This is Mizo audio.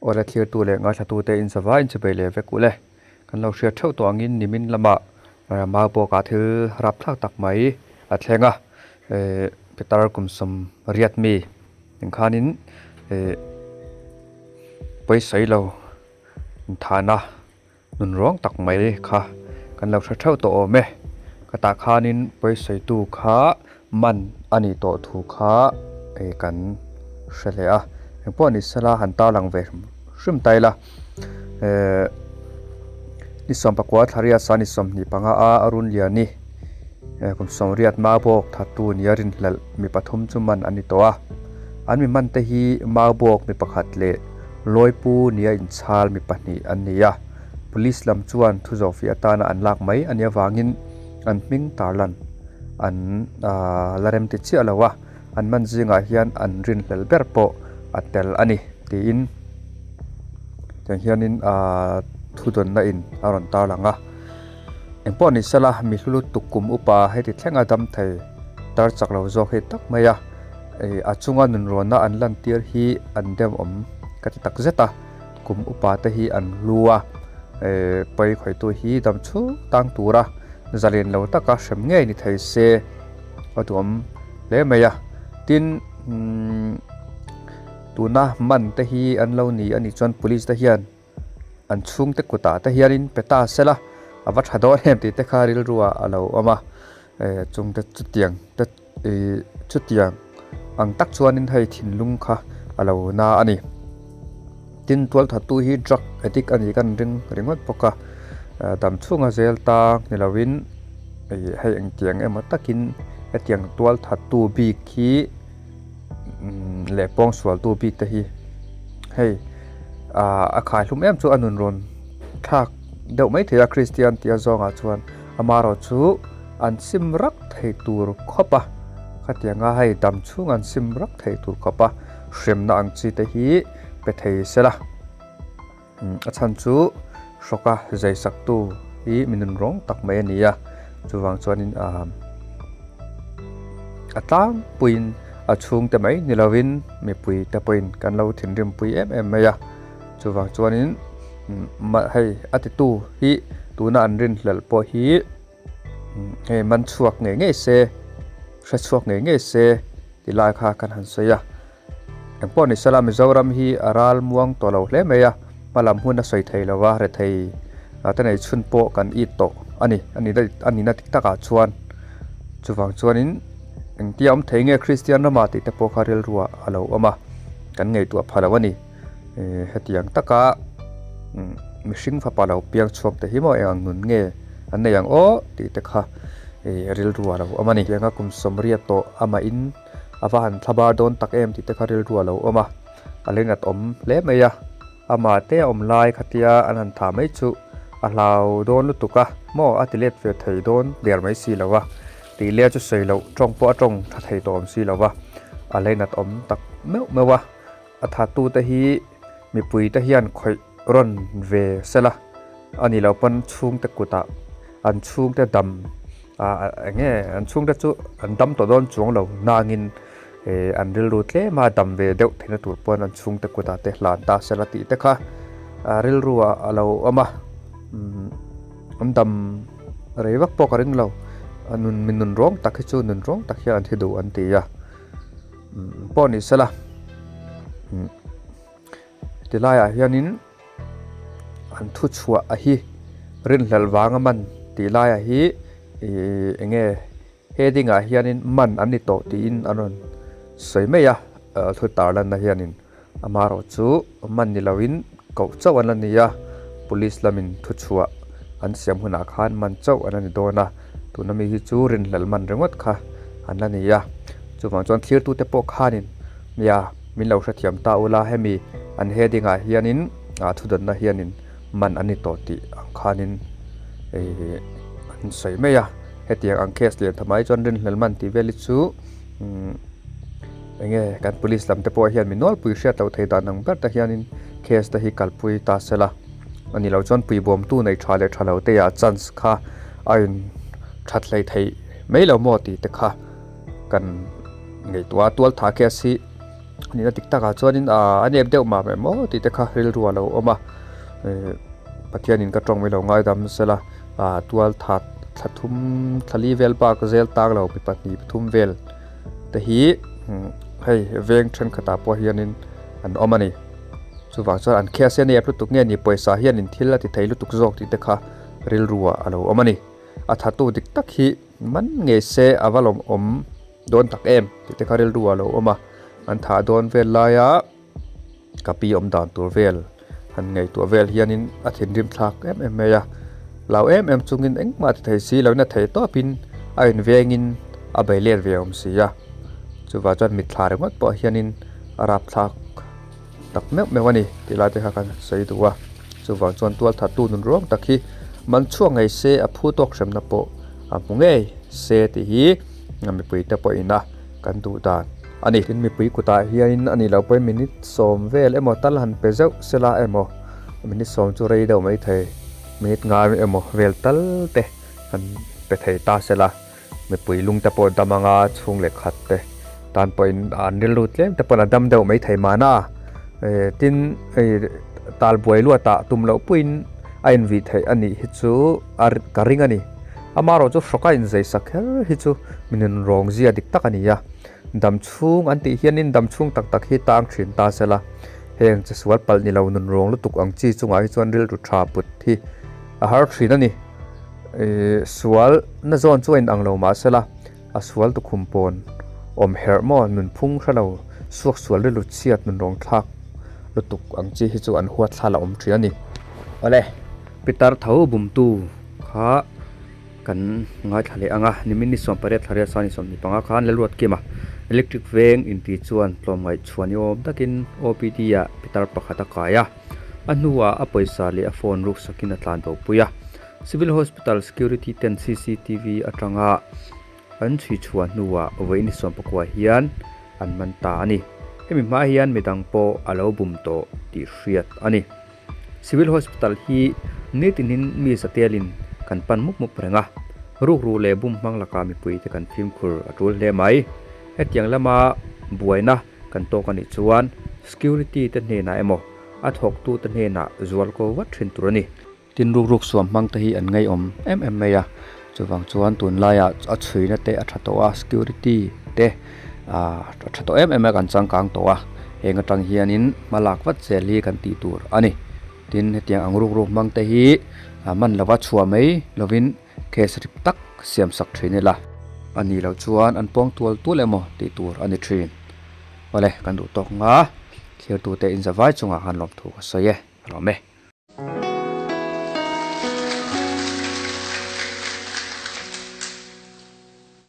Awle thlirtu leh ngaithlatute in zavai in chibei leh vek ulh e. Kan lo hriat theuh tawh angin nimin lamah Maubawkah thil rapthlak tak mai a thleng a, Peter kum 80 mi engkhanin pawisawi lo inthahna nun ruang tak mai kha kan lo hre theuh tawh awm e. Ka tah khanin pawisawitu kha man a nih tawh thu kha kan hre leh a, engpawh ni sela han tarlang ve hrim hrim ta ila. Ni 19 thla riat sa ni 25 a Arun Liani kum 80 Maubawk thattu nia rinhlelh mi pathum chu man a ni tawh a. An mi hman te hi Maubawk mi pakhat leh Lawipu nia inchhal mi pahnih an ni a. Police lam chuan thu zawhfiah atana an lak mai a nih avangin an hming tarlan an la rem ti chiah lo a, an man zingah hian an rinhlelh ber pawh a tel a ni tiin tiang hianin thudawnna in a rawn tarlang a. Engpawh ni sela mi hlu lutuk kum upa heti thlenga dam thei tar chak lo zawk hi tak mai a, a chunga nunrawnna an lantir hi an demawm ka ti tak zet a. Kum upa te hi an hlu a, pawi khawitu hi dam chhung tang tura zalen lo taka hrem ngei ni thei se a duhawm hle mai a. Tin, tuna man te hi an lo ni a nih chuan police te hian an chhungte kutah te hianin pe ta sela a va tha dawn em tih te kha rilruah a lo awm a, chungte chutiang te chutiang ang tak chuanin hei thinlung kha a lo na a ni. Tin, tualthattu hi drug addict a nih kan ring ringawt bawk a, dam chhunga zel tang ni lovin hei engtiang emaw takin hetiang tualthattu bik hi leh pawngsualtu bik te hi hei a khaihlum em chu a nun rawn thlak deuh mai thei a Kristian tia zawngah chuan amaherawhchu an sim rak thei tur khawp a, khatianga hei dam chhung an sim rak thei tur khawp a hremna ang chi te hi pe thei sela a chhan chu hrawka zai sak tu hi mi nun rawng tak mai a ni a chuvang chuanin a tlangpuiin a chhungte mai ni lovin mipui te pawhin kan lo thinrim pui em em mai a chuvang chuanin hei a titu hi tuna an rinhlelh pawh hi. Hei man chhuak ngei ngei se, hre chhuak ngei ngei se ti lai kha kan han sawi a. Engpawh ni sela Mizoram hi a ral muang tawh lo hle mai a, hmalam hun a sawi thei lo va, rethei te nei chhun pawh kan it tawh a ni, a nihna dik takah chuan. Chuvang chuanin engtia awm thei nge Kristian ramah tih te pawh kha rilruah a lo awm a, kan ngaihtuah pha lo a ni. Hetiang taka mihring fapa lo piang chhuak te hi maw eng ang nun nge an nei ang aw tih te kha rilru a lo awm a ni. Tianga kum 80 tawh amahin a va han thla bar dawn tak em tih te kha rilru a lo awm a, a leinat awm hle mai a, amah te a awm lai khatia an han thah mai chu a hlau dawn lutuk a maw a ti let ve thei dawn der mai si lo a, tih leh chu sawi loh tawng pawh a tawng tha thei tawh awm si lo va, a leinat awm tak meuh meuh a. A thattute hi mipuite hian khawih rawn ve sela a nih loh pawn chhungte kutah an chhungte dam ah eng nge an chhungte chu an dam tawh dawn chuang lo nangin eh an rilru tlem a dam ve deuh theihna tur pawn an chhungte kutah te hlan ta sela tih te kha a rilru ah a lo awm a umm an dam rei vak pawh ka ring lo a nun mi nun rawng tak hi chu nun rawng tak hian an thi duh an ti a. Pawh ni sela tilaiah hianin an thu chhuah a hi rinhlelh vanga man tih laiah hi ih eng nge heading ah hianin man an ni tawh tiin an rawn sawi mai a thu tar lanna hianin amaherawh chu man ni loin koh chauh an la ni a police lamin thu chhuah an siam hunah khan man chauh an la ni dawn a tuna mi hi chu rinhlelh man ringawt kha an la ni a chuvang chuan thirtute pawh khanin nia min lo hrethiam ta ula hemi an heading ah hianin ah thudawnna hianin man an ni tawh tih ang khanin ih an sawi mai a hetiang ang case lian tha mai chuan rinhlelh man tih vel hi chu umm. Enge kan police lam te pawh hian mi nawlpui hriat loh thei dan ang ber te hianin case te hi kalpui ta sela a ni loh chuan puibawmtu nei tha leh tha lo te ah chance kha a in that hlei theih mai lo maw tih te kha kan ngaihtuah a tual tha case hi Nihna dik takah chuanin a nep deuh mah meh maw tih te kha rilru a lo awm a, Pathianin ka tawng mai lo ngaidam sela tual that thla thum thla li vel bak zel tang lo mi pahnih pathum vel te hi hei veng thenkhatah pawh hianin an awm a ni. Chuvang chuan an case hi a nep lutuk nge ni pawisa hianin thil a ti thei lutuk zawk tih te kha rilru ah a lo awm a ni. A thatu dik tak hi man ngei se a va lawmawm dawn tak em tih te kha rilru ah a lo awm a, an thah dawn vel laia ka pi awm dan tur vel han ngaihtuah vel hianin a thinrim thlak em em mai a, lau em em chungin engmah ti thei si loin a thei tawpin a invengin a bei let ve awm si a, chuvah chuan mitthla ringawt pawh hianin a rapthlak tak meuh meuh a ni tih lai te kha kan sawi duh a, chuvang chuan tual thattu nun ruang tak hi man chhuak ngei se a phu tawk hremna pawh a hmu ngei se tih hi mipui te pawhin a kan duh dan a ni. Tin mipui kutah hianin a nih loh pawhin minute sawm vel emaw tal han pe zeuh sela emaw minute sawm chu rei deuh mai thei minute nga emaw vel tal te han pe thei ta sela. Mipui lung te pawh dam anga chhung leh khat te tan pawhin an rilru tlem te pawhin a dam deuh mai thei mahna tin hei tal buai luatah tum loh puiin a invih theih a nih hi chu a ka ring a ni. Amaherawhchu hrawk a inzei sak kher hi chu mi nunrawng zia dik tak a ni a, dam chhung an tih hianin dam chhung tak tak hi tang thin ta sela heng che sual palh ni lo nunrawng lutuk ang chi chungah hi chuan rilru tha put hi a har thin a ni. Ihh sual na zawn chu a inang lo mahsela a sual tukhum pawn awm herh maw nunphung hre lo suak sual rilru chhiat nun rawng thlak lutuk ang chi hi chu an huat thla la awm thin a ni. Awle Pitar tho bumtu kha kan ngaithla leh ang a, nimin ni sawmpariat thla riat sang ni 25 khan Lalruatkima electric veng inti chuan tlawmngaih chhuan i awm takin OPD ah pitar pakhat a kai a, a hnuah a pawisa leh a phone ruk sakin a tlan bo pui a. Civil Hospital Security ten cctv atanga an chhui chhuah hnuah vawiin ni 19 hian an man ta a ni. Hemi hma hian midang pawh a lo bum tawh tih hriat a ni. Civil Hospital hi nitinin mi zatelin kan pan mup mup reng a, rukru leh bum hmang lakah mipuite kan fimkhur a tul hle mai. Hetiang lama buaina kan tawk a nih chuan security te hnenah emaw a thawktute hnenah zual ko vat thin tur a ni. Tin ruk ruk suam hmang te hi an ngaihawm em em mai a, chuvang chuan tunlaiah a chhuina te a tha tawh a, security te ah a tha tawh em em a kan changkang tawh a, heng atang hianin hma lak vat zel hi kan tih tur a ni. Tin hetiang ang ruk ruk hmang te hi man lova chhuah mai lovin case rip tak siam sak thin ila. A nih loh chuan an pawng tual tual emaw tih tur a ni thin. Awle kan duh tawk nga, thirtute inzavai chungah khan lawmthu ka sawi e, a lawm e.